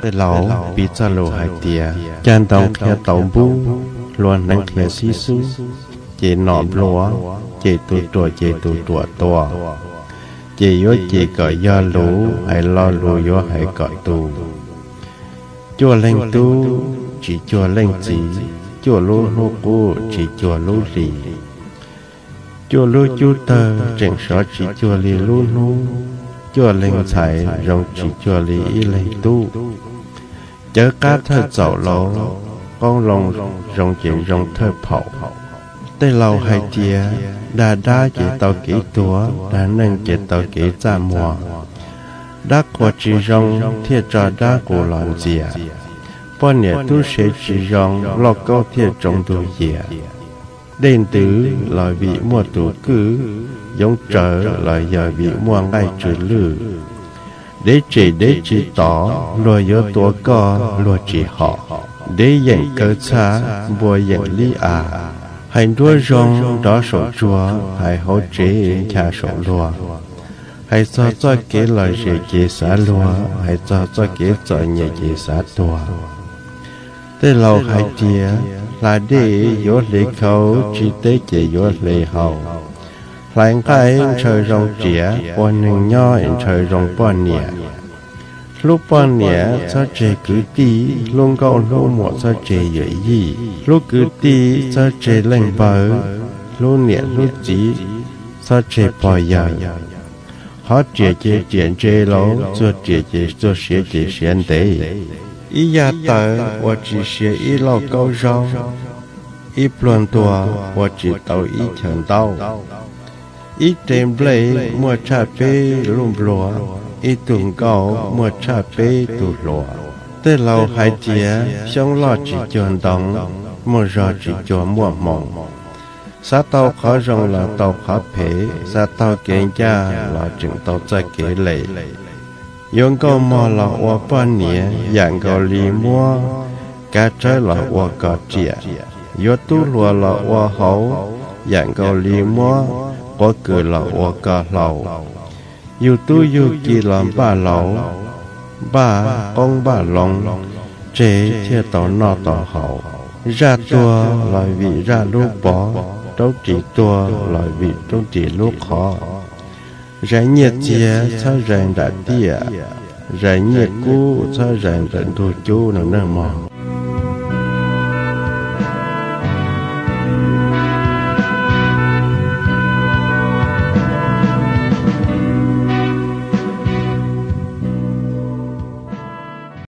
Tej laus piv txoj lus hais tias, cag ntoo qhia tau npub, hlua hneev qhia xib xub, ces nom nplua, ces tus ruam ces tus ruam tua, ces yuav cem kom yog luv, hais lo lus yuav hais kom tu. Cuaj leeg tub, tsis cuag leej txiv, cuaj lub hnub qub, tsis cuag lub hlis. Cuaj lub cub tawg tseem sov tsis cuag li lub hnub, cuaj leeg ntxhais zoo tsis cuag li ib leeg tub. Cawv qab thawj txaum laus, qoob loo zoo ces zoo thawj phaum. Tej laus hais tias, dag dab ces tau kev tuag, dag neeg ces tau kev txaj muag. Dab qhuas tsis zoo thiaj tso dab qus los ntxias. Poj niam tub se tsis zoo, lauj kaub thiaj tsoo ntug yias. Dej ntws los vim muaj tus kwj, yoov tsawv los yog vim muaj nqaij tsw lwj. Dev tsem dev tsis tom, luag yuav tua koj luag tsis hom. Dev yeem kaw txhaj, npua yeem lib av. Hais nruab zoo nrov saum tsuag, hais hauv tsev ncha saum luag. Hais txog txoj kev lom zem ces xav luag, hais txog txoj kev txom nyem ces xav tuag. Tej laus hais tias, hla dej yuav hle khau, tsis teb ces yuav hle hau. Hlais nqaij ntshaw zoo riam, ua neeg nyob ntshaw zoo poj niam. Hlub poj niam txhob tseg kwv tij, hlub nkauj hlub muam txhob tseg yawm yij. Hlub kwv tij txhob tseg leej npawg, hlub niam hlub txiv txhob tseg pog yawg. Qhov riam ces riam ntse laus, txuag riam ces txuag siav ces siav ntev. Ib yaj tawv ua tsis siav ib lauj kaub zaub, ib pluag ntuag ua tsis tau ib chaw ntaub. Ib re nplej muaj tshaj peb lub nplua, ib tug nkauj muaj tshaj peb tug hluas. Tej laus hais tias xyoob loj tsis cuag ntoo, muaj zog tsis cuag muaj hmoo. Xav tau qhov zoo los tau qhov phem, xav taug kev ncaj los tseem tau txoj kev lem. Yuav nkauj mog los ua poj niam, yam nkaus li muab kav tsawb los ua koj riam. Yuav tub hluas los ua hauv, yam nkaus li muab quav kws los ua koj hlau. Yug tub yug ki los npaj laus, npaj qoob npaj loo, tseg thiaj tau noj tau haus. Zaj tuag los vim zaj lub pov, roob ris tuag los vim roob ris lub qhov. Zais nyiaj txiag txhob zais nram tiaj, zais nyiaj kub txhob zais ntawm ntug cub no nawj mog.